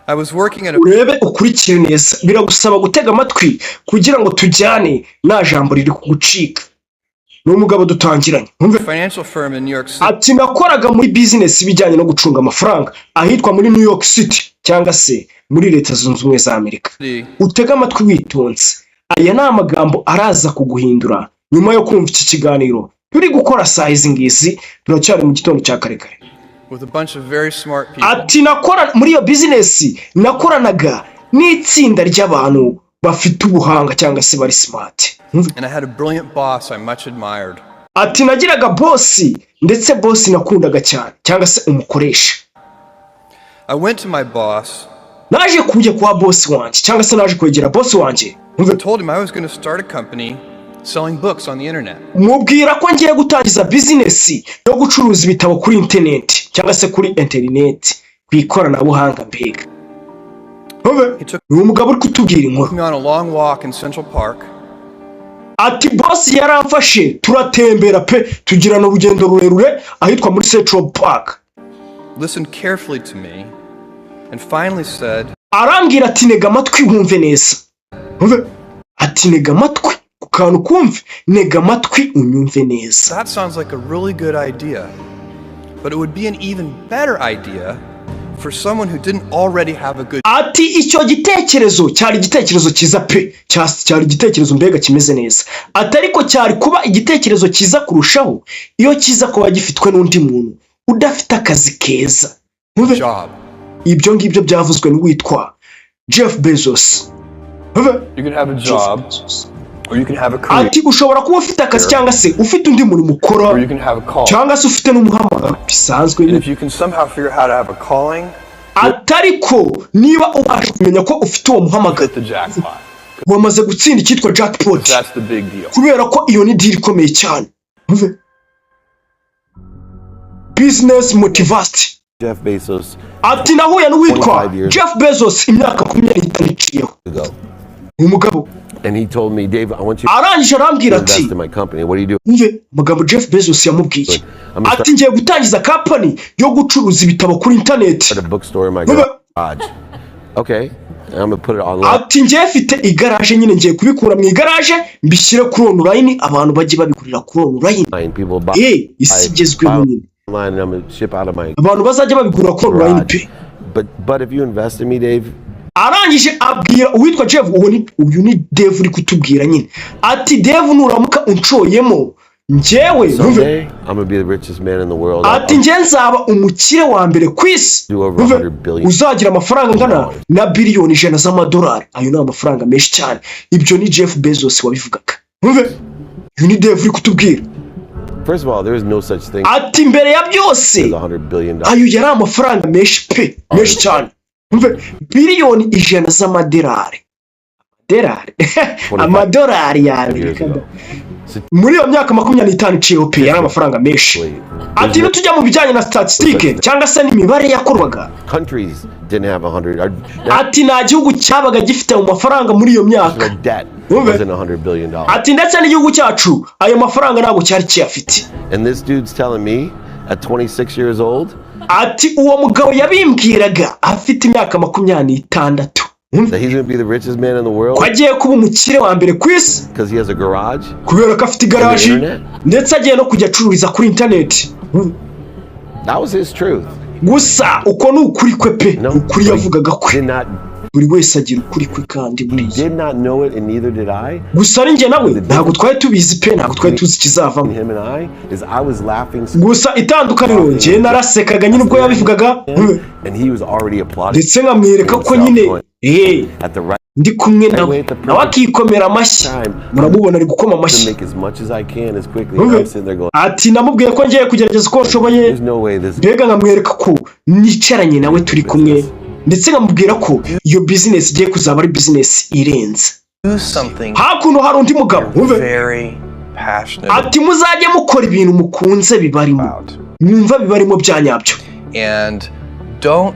I was working at a Urebe, ukurikire neza, biragusaba gutega amatwi kugira ngo tujyane, nta jambo riri kugucika. Ni umugabo dutangiranye. Wumve. financial firm in New York City. Ati: "Nakoraga muri bizinesi ibijyanye no gucunga amafaranga ahitwa muri New York City, cyangwa se muri Leta Zunze Ubumwe za Amerika." Utege amatwi witonze, aya ni amagambo araza kuguhindura nyuma yo kumva iki kiganiro turi gukora saa izi ngizi. Turacyari mu gitondo cya kare kare. With a bunch of very smart people. Ati: "Nakora muri iyo bizinesi, nakoranaga n'itsinda ry'abantu bafite ubuhanga cyangwa se bari smart." And I had a brilliant boss I much admired. Ati: "Nagiraga boss, ndetse boss nakundaga cyane, cyangwa se umukoresha." I went to my boss Naje kujya kwa boss wanjye, cyangwa se naje kwegera boss wanjye. and told him I was going to start a company selling books on the internet. Mubwira ko ngiye gutangiza bizinesi yo gucuruza ibitabo kuri interineti, cyangwa se kuri interineti, ku ikoranabuhanga mbega. He took Ni umugabo uri kutubwira inkuru. me on a long walk in Central Park Ati: "Boss yaramfashe, turatembera pe, tugirana urugendo rurerure ahitwa muri Central Park." listened carefully to me, and finally said, Arambwira ati: "Ntega amatwi wumve neza." Wumve. Ati: "Ntega amatwi ku kantu kumve, ntega amatwi unyumve neza." "That sounds like a really good idea, but it would be an even better idea for someone who didn't already have a good Ati: "Icyo gitekerezo cyari igitekerezo cyiza pe, cyari igitekerezo mbega kimeze neza." Ati: "Ariko cyari kuba igitekerezo cyiza kurushaho iyo kiza kuba gifitwe n'undi muntu udafite akazi keza." Wumve. job." Ibyo ngibyo byavuzwe n'uwitwa Jeff Bezos. Wumve. You can have a Jeff job, Bezos. or you can have a career, Ati: "Ushobora kuba ufite akazi, cyangwa se ufite undi murimo ukora, or you can have a call. cyangwa se ufite n'umuhamagaro bisanzwe And nyine." if you can somehow figure out how to have a calling, Ati: "Ariko niba ubasha kumenya ko ufite uwo muhamagaro, hit the jackpot. wamaze gutsinda icyitwa jackpot." That's the big deal. Kubera ko iyo ni deal ikomeye cyane. Wumve. Business Motivation. Jeff Bezos Ati: "Nahuye n'uwitwa 25 years Jeff Bezos imyaka 25 iciyeho." ago, Umugabo and he told me, "Dave, I want you arangije arambwira to ati, invest in my company." "What do you do?" Wumve amagambo Jeff Bezos yamubwiye. I'm gonna Ati: "Ngiye gutangiza company yo gucuruza ibitabo kuri interineti." start a bookstore in my Wumve. garage. "Okay, I'm gonna put it online." Ati: "Ngiye mfite igaraje nyine, ngiye kubikura mu igaraje mbishyire kuri online, abantu bajye babigurira kuri online." People buy Isi igezweho nyine. online, and I'm gonna ship out of my Abantu bazajya babigura kuri online garage. pe. But if you invest in me, Dave, Arangije abwira uwitwa Jeff, uwo ni uyu ni Dave uri kutubwira nyine, ati: "Dave, nuramuka unshoyemo njyewe," wumve, someday I'm gonna be the richest man in the world. Ati: "Njye nzaba umukire wa mbere ku isi." Do over Wumve, 100 billion uzagira amafaranga angana dollars. na biliyoni 100 z'amadolari. Ayo ni amafaranga menshi cyane. Ibyo ni Jeff Bezos wabivugaga. Wumve, uyu ni Dave uri kutubwira. First of all, there is no such thing Ati: "Mbere ya byose, as $100 billion. ayo yari amafaranga menshi pe, menshi cyane." Wumve, biliyoni 100 z'amadolari, amadolari, amadolari ya years Amerika. ago. Muri iyo myaka 25 iciyeho pe, yari amafaranga menshi. Ati: "Nitujya mu bijyanye na statisitike cyangwa se n'imibare yakorwaga," Countries didn't have 100. Our ati: "Nta gihugu cyabaga gifite ayo mafaranga muri iyo myaka." national debt Wumve. wasn't $100 billion. Ati: "Ndetse n'igihugu cyacu ayo mafaranga ntabwo cyari kiyafite." And this dude's telling me at 26 years old Ati: "Uwo mugabo yabimbwiraga afite imyaka 26." Wumve. that he's gonna be the richest man in the world Ko agiye kuba umukire wa mbere ku isi because he has a garage. kubera ko afite igaraji, Internet? ndetse agiye no kujya acururiza kuri interineti. That was his truth. Gusa uko ni ukuri kwe pe. No, Ukuri yavugaga kwe. did not Buri wese agira ukuri kwe kandi buriya. did not know it, and neither did I. Gusa ari njye nawe ntabwo twari tubizi pe, ntabwo twari tuzi ikizavamo. Him and I is I was laughing, Gusa itandukaniro, njye narasekaga nyine ubwo yabivugaga, and he was already applauding ndetse nkamwereka ko nyine at the right ndi kumwe nawe, nawe akikomera amashyi. Muramubona ari gukoma to amashyi. make as much as I can as quickly. Wumve. And I'm sitting there going, Ati: "Namubwiye ko ngiye kugerageza uko nshoboye." "There's no way this Mbega nkamwereka ko nicaranye nawe turi kumwe, ndetse nkamubwira ko iyo bizinesi igiye kuzaba ari bizinesi irenze. Do something Hakuno hari undi mugabo. Wumve. very passionate Ati: "Muzajye mukora ibintu mukunze, bibarimo, about. mwumva bibarimo bya nyabyo." And don't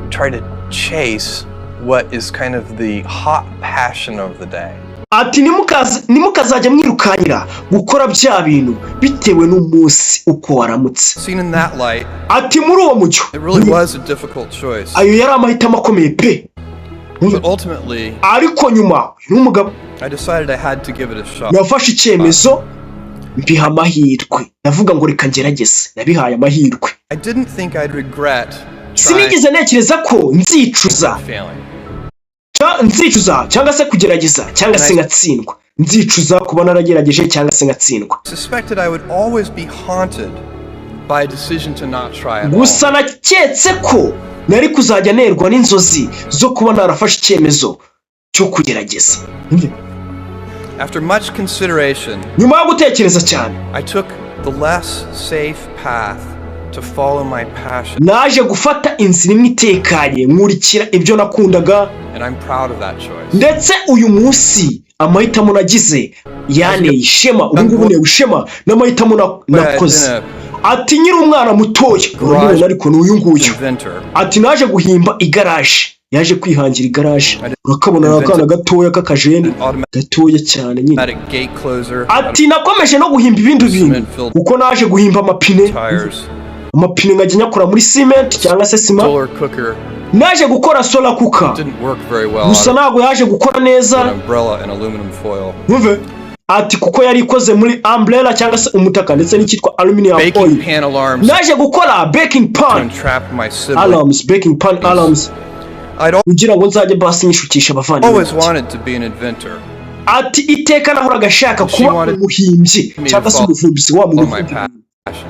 try to chase what is kind of the hot passion of the day. Ati ntimukazajya mwirukankira gukora bya bintu bitewe n'umunsi uko waramutse. Seen in that light, Ati muri uwo mucyo, it really was a difficult choice. ayo yari amahitamo akomeye pe. But ultimately, Ariko nyuma uyu ni umugabo. I decided I had to give it a shot. Nafashe icyemezo, mbiha amahirwe, ndavuga ngo reka ngerageze, nabihaye amahirwe. I didn't think I'd regret trying Sinigeze ntekereza ko nzicuza and failing. Nzicuza cyangwa se kugerageza cyangwa se ngatsindwa, nzicuza kuba naragerageje cyangwa se ngatsindwa. I suspected I would always be haunted by a decision to not try at all. Gusa naketse ko nari kuzajya nerwa n'inzozi zo kuba narafashe icyemezo cyo kugerageza. After much consideration, Nyuma yo gutekereza cyane, I took the less safe path to follow my passion, naje gufata inzira imwe itekanye, nkurikira ibyo nakundaga. and I'm proud of that choice. Ndetse uyu munsi amahitamo nagize yanteye ishema. Ubu ngubu ntewe ishema n'amahitamo nakoze. Ati nkiri umwana mutoya, uramubona ariko ni uyu nguyu. Inventor. Ati naje guhimba igaraje, yaje kwihangira igaraje. Urakabona ni akana gatoya k'akajeni gatoya cyane nyine. Automatic gate closer, Ati nakomeje no guhimba ibindi bintu, kuko naje guhimba amapine, tires, amapine nkajya nyakora muri simenti cyangwa se sima. Solar cooker. Naje gukora solar cooker. Didn't work very well Gusa out ntabwo yaje gukora neza. of an umbrella and aluminum foil. Mwumve, ati kuko yari ikoze muri umbrella cyangwa se umutaka ndetse n'icyitwa aluminium Baking foil. pan alarms Naje gukora baking to pan entrap my siblings. alarms, baking pan alarms, I'd kugira ngo nzajye basi nyishukisha abavandimwe always banjye. wanted to be an inventor. Ati iteka nahoraga ashaka kuba umuhimbyi cyangwa se umuvumbuzi wa muntu Follow my uvumba. passion.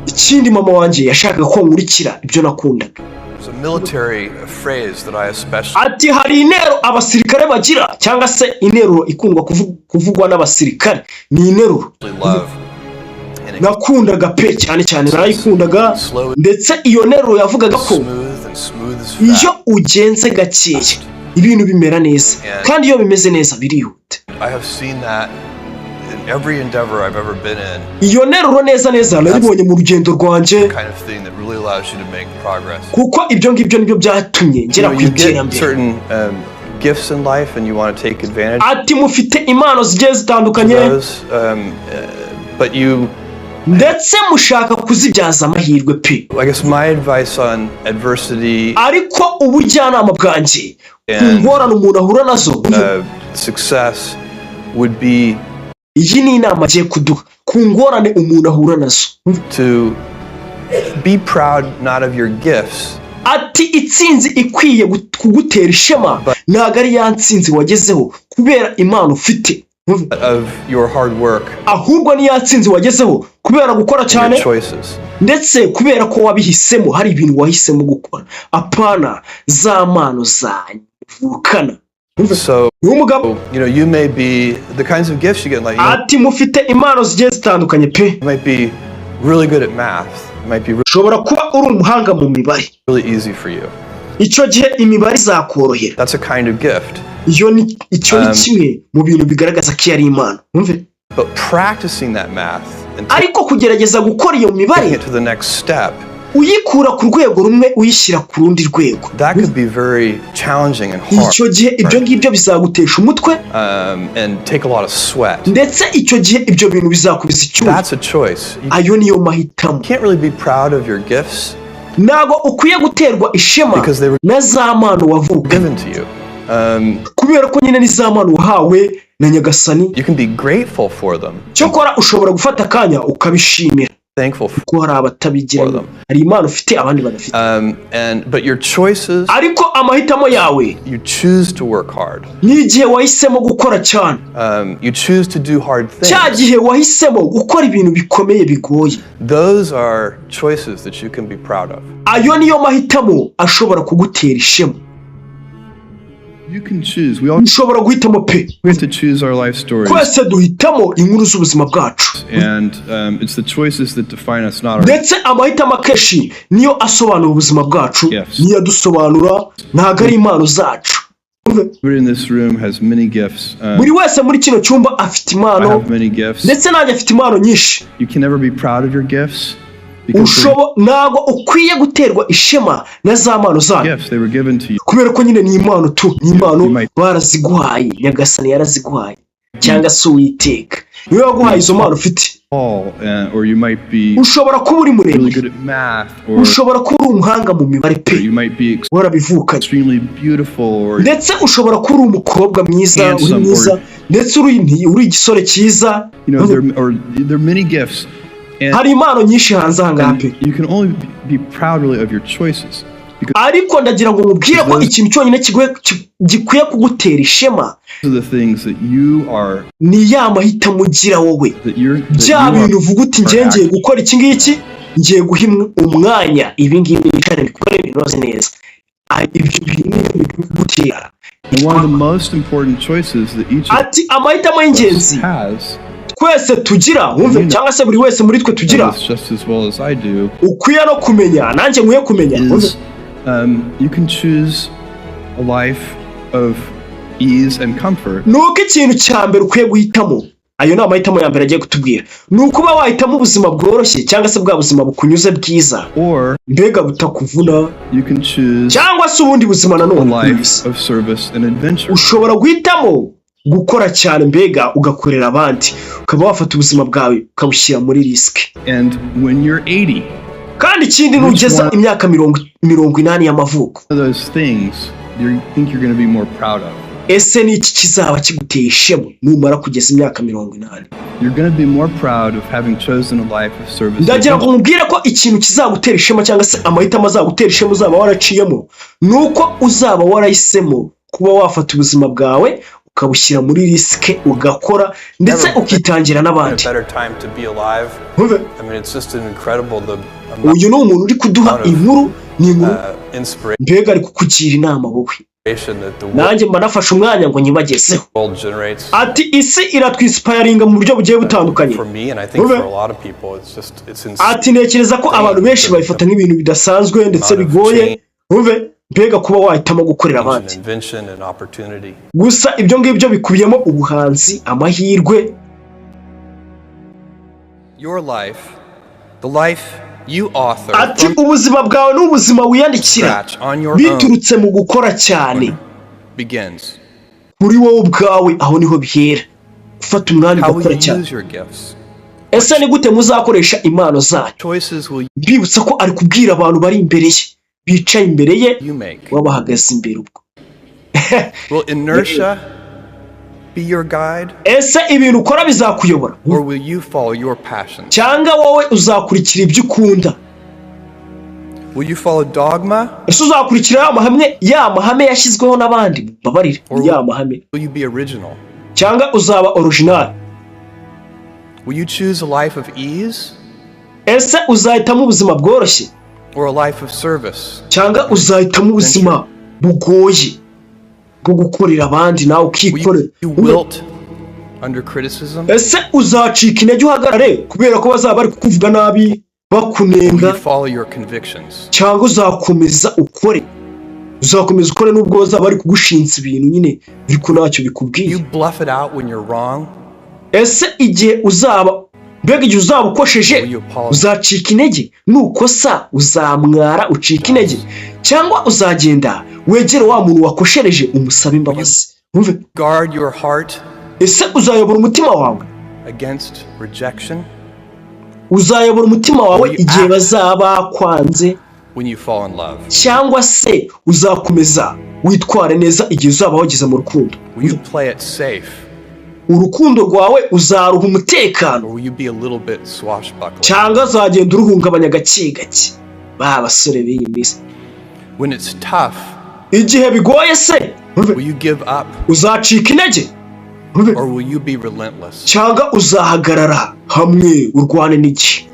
Ikindi, mama wanjye yashakaga ko nkurikira ibyo nakundaga. There's a military phrase that I especially Ati hari interuro abasirikare bagira, cyangwa se interuro ikundwa kuvugwa n'abasirikare, ni interuro love. And it nakundaga pe, cyane cyane narayikundaga. Ndetse iyo nteruro yavugaga ko smooth and smooth as iyo fat. ugenze gakeya ibintu bimera neza, kandi iyo bimeze neza birihuta. I have seen that in every endeavor I've ever been in. Iyo nteruro neza neza nayibonye mu rugendo rwanjye, Kind of thing that really allows you to make progress. kuko ibyo ngibyo nibyo byatumye ngera ku You get iterambere. certain gifts in life and you want to take advantage Ati mufite impano zigiye zitandukanye, of those, but you, ndetse mushaka kuzibyaza amahirwe pe. I guess my advice on adversity Ariko ubujyanama bwanjye ku ngorane umuntu ahura nazo, success would be iyi ni inama agiye kuduha ku ngorane umuntu ahura nazo, to be proud not of your gifts, Ati itsinzi ikwiye kugutera ishema ntabwo ari ya ntsinzi wagezeho kubera impano ufite, but of your hard work ahubwo ni ya ntsinzi wagezeho kubera gukora and cyane, your choices. ndetse kubera ko wabihisemo, hari ibintu wahisemo gukora, apana za mpano zanyu uvukana. So, Uyu mugabo, you may be the kinds of gifts you get, like you Ati mufite impano zigiye zitandukanye pe. might be really good at math, it might be Ushobora kuba uri umuhanga mu mibare. really easy for you. Icyo gihe imibare izakorohera. That's a kind of gift. Iyo ni icyo ni kimwe mu bintu bigaragaza ko iyo ari impano. Mwumve. But practicing that math and Ariko kugerageza gukora iyo mibare, taking it to the next step, uyikura ku rwego rumwe uyishyira ku rundi rwego, that could be very challenging and hard icyo gihe ibyo ngibyo bizagutesha umutwe, and take a lot of sweat. ndetse icyo gihe ibyo bintu bizakubiza icyuya. That's a choice. You Ayo niyo mahitamo. can't really be proud of your gifts Ntabwo ukwiye guterwa ishema because they were na za mpano wavuka, given to you. Kubera ko nyine ni za mpano wahawe na Nyagasani. You can be grateful for them, Cyokora ushobora gufata akanya ukabishimira, thankful for ko hari abatabigira, them. hari impano ufite abandi badafite. And but your choices, Ariko amahitamo yawe, you choose to work hard. ni igihe wahisemo gukora cyane, You choose to do hard cya things. gihe wahisemo gukora ibintu bikomeye bigoye. Those are choices that you can be proud of. Ayo niyo mahitamo ashobora kugutera ishema. You can choose. We all Ushobora guhitamo pe. have to choose our life stories. Twese duhitamo inkuru z'ubuzima bwacu. And it's the choices that define us, not our Ndetse amahitamo akenshi niyo asobanura ubuzima bwacu, niyo adusobanura, ntabwo ari impano zacu. Everybody in this room has many gifts. Buri wese muri kino cyumba afite I impano, have many gifts. ndetse nanjye afite impano nyinshi. You can never be proud of your gifts. Because Ntabwo ukwiye guterwa ishema na za mpano zanyu, gifts, they were given to you. Kubera ko nyine ni impano tu, ni impano baraziguhaye, Nyagasani yaraziguhaye, cyangwa se Uwiteka niwe waguhaye izo mpano ufite. Tall, or you might be Ushobora kuba uri really muremure, good at math, or ushobora kuba uri umuhanga mu mibare pe, you might be warabivukanye, extremely beautiful, or ndetse ushobora kuba uri umukobwa mwiza, uri handsome, mwiza, ndetse uri igisore cyiza. There are many gifts, and Hari impano nyinshi hanze aha ngaha pe. you can only be proud really of your choices because Ariko ndagira ngo mubwire ko ikintu cyonyine gikwiye kugutera ishema those are the things that you are ni ya mahitamo ugira wowe, that you're that bya you bintu uvuga uti: "Ngiye ngiye gukora iki ngiki, ngiye guha umwanya ibi ngibi, nicare mbikore binoze neza." Ah, ibyo bintu nibyo bikwiye kugutera. And one of the most important choices that each of Ati amahitamo us y'ingenzi has, twese tugira, wumve, cyangwa se buri wese muri twe tugira, and this just as well as I do, ukwiye no kumenya, nanjye nkwiye kumenya, wumve, is you can choose a life of ease and comfort, ni uko ikintu cya mbere ukwiye guhitamo, ayo ni amahitamo ya mbere agiye kutubwira, ni ukuba wahitamo ubuzima bworoshye, cyangwa se bwa buzima bukunyuze bwiza, or mbega butakuvuna, you can choose cyangwa se ubundi buzima a nanone kuri iyi si. life of service and adventure. Ushobora guhitamo gukora cyane, mbega ugakorera abandi, ukaba wafata ubuzima bwawe ukabushyira muri risk. And when you're 80, Kandi ikindi, nugeza imyaka 80 y'amavuko, one of those things you think you're going to be more proud of. ese ni iki kizaba kiguteye ishema numara kugeza imyaka 80? You're going to be more proud of having chosen a life of service and Ndagira ngo adventure mubwire ko ikintu kizagutera ishema, cyangwa se amahitamo azagutera ishema uzaba waraciyemo, ni uko uzaba warahisemo kuba wafata ubuzima bwawe ukabushyira muri risk, ugakora ndetse ukitangira A n'abandi. better time to be alive. Wumve, I mean, it's just an incredible the amount uyu ni umuntu uri kuduha inkuru, ni inkuru, inspiration mbega ari kukugira inama wowe. that the Nanjye mba nafashe umwanya ngo nyibagezeho. world generates Ati isi iratwinspiringa mu buryo bugiye butandukanye. for me, and I think Wumve. for a lot of people, it's insane. Ati ntekereza ko abantu benshi babifata nk'ibintu bidasanzwe ndetse bigoye, wumve, mbega kuba wahitamo gukorera abandi. Invention and opportunity. Gusa ibyo ngibyo bikubiyemo ubuhanzi, amahirwe. Your life, the life you author Ati from ubuzima bwawe ni ubuzima wiyandikira scratch on your own biturutse mu gukora cyane begins. kuri wowe ubwawe. Aho niho bihera, gufata umwanya How will ugakora you cyane. use your gifts? Ese ni gute muzakoresha impano zanyu? Choices will Mbibutsa ko ari kubwira abantu bari imbere ye, bicaye imbere ye, you make? babahagaze imbere ubwo. Will inertia be your guide, Ese ibintu ukora bizakuyobora, or will you follow your passions? cyangwa wowe uzakurikira ibyo ukunda? Will you follow dogma, Ese uzakurikira ya mahame yashyizweho n'abandi? Babarire, ya mahame, will you be original? cyangwa uzaba original? Will you choose a life of ease Ese uzahitamo ubuzima bworoshye, or a life of service? cyangwa uzahitamo ubuzima bugoye bwo gukorera abandi nawe Will ukikorera? you wilt under criticism? Ese uzacika intege uhagarare kubera ko bazaba bari kukuvuga nabi, Will bakunenga, you follow your convictions? cyangwa uzakomeza ukore nubwo bazaba bari kugushinza ibintu nyine ariko ntacyo bikubwiye? You bluff it out when you're wrong? Ese igihe uzaba, mbega igihe uzaba ukosheje, Will you apologize? uzacika intege? Nukosa uzamwara ucika intege, cyangwa uzagenda wegere wa muntu wakoshereje umusabe imbabazi? Wumve. Guard your heart Ese uzayobora umutima wawe against rejection Uzayobora umutima wawe igihe bazaba bakwanze, when you fall in love? cyangwa se uzakomeza witware neza igihe uzaba wageze mu rukundo? Will you play it safe Urukundo rwawe uzaruha umutekano, or will you be a little bit swashbuckling? cyangwa uzagenda uruhungabanya gake gake, ba basore b'iyi minsi? When it's tough, Igihe bigoye se, will you give up uzacika intege, or will you be relentless? cyangwa uzahagarara hamwe urwane n'igihe?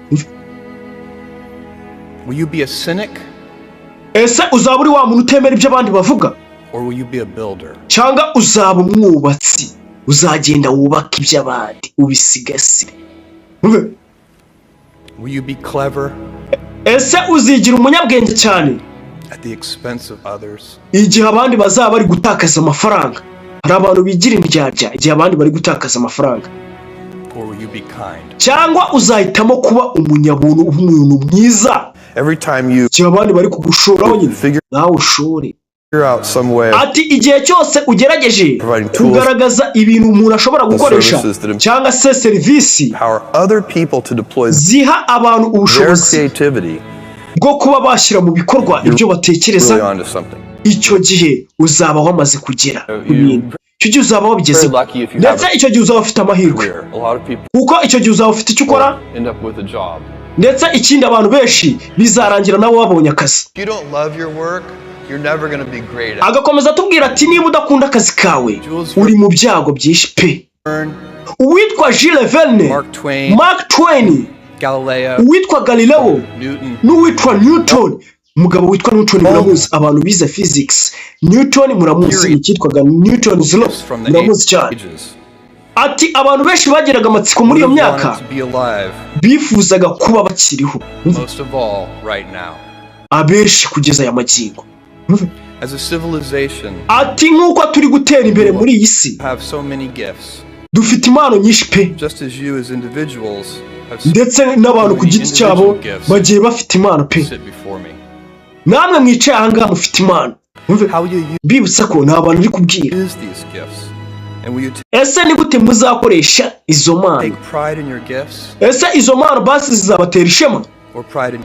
Will you be a cynic Ese uzaba uri wa muntu utemera ibyo abandi bavuga, or will you be a builder? cyangwa uzaba umwubatsi, uzagenda wubaka iby'abandi ubisigasire? Will you be clever Ese uzigira umunyabwenge cyane at the expense of others? igihe abandi bazaba bari gutakaza amafaranga? Hari abantu bigira indyarya igihe abandi bari gutakaza amafaranga. Or Or will you be kind? Cyangwa uzahitamo kuba umunyabuntu, umuntu mwiza? Every time you Igihe abandi bari kugushoraho nyine, figure nawe ushore. out some way of Ati igihe cyose ugerageje kugaragaza ibintu umuntu ashobora gukoresha cyangwa se serivisi empower other people to deploy ziha abantu their ubushobozi creativity, bwo kuba bashyira mu bikorwa ibyo batekereza, really onto something. icyo gihe uzaba wamaze kugera ku bintu. Icyo gihe uzaba wabigezeho. Very lucky if you have Ndetse icyo gihe uzaba ufite amahirwe, career. A lot of people kuko icyo gihe uzaba ufite icyo ukora. end up with a job. Ndetse ikindi, abantu benshi bizarangira nabo babonye akazi. If you don't love your work, you're never going to be great at Agakomeza atubwira ati niba udakunda akazi kawe, uri mu byago byinshi pe. it. Uwitwa Jules Verne, Mark Twain, Mark Twain, Galileo, uwitwa Galileo Newton, n'uwitwa Newton. Umugabo witwa Newton muramuzi, abantu bize physics. Newton muramuzi, icyitwaga Newton's law from the muramuzi cyane. ages. Ati abantu benshi bagiraga amatsiko muri iyo Who myaka, wanted to be alive, bifuzaga kuba bakiriho, most of all, right now. abenshi kugeza aya magingo. As a civilization, Ati nk'uko turi gutera imbere muri iyi si, have so many gifts, dufite impano nyinshi pe, just as you as individuals have so ndetse n'abantu ku giti cyabo bagiye bafite impano pe. sit before me. Namwe mwicaye ahangaha mufite impano. How will you Mbibutsa ko ni abantu uri kubwira. use these gifts? And will you Ese ni gute muzakoresha izo mpano? take pride in your gifts Ese izo mpano basi zizabatera ishema or pride in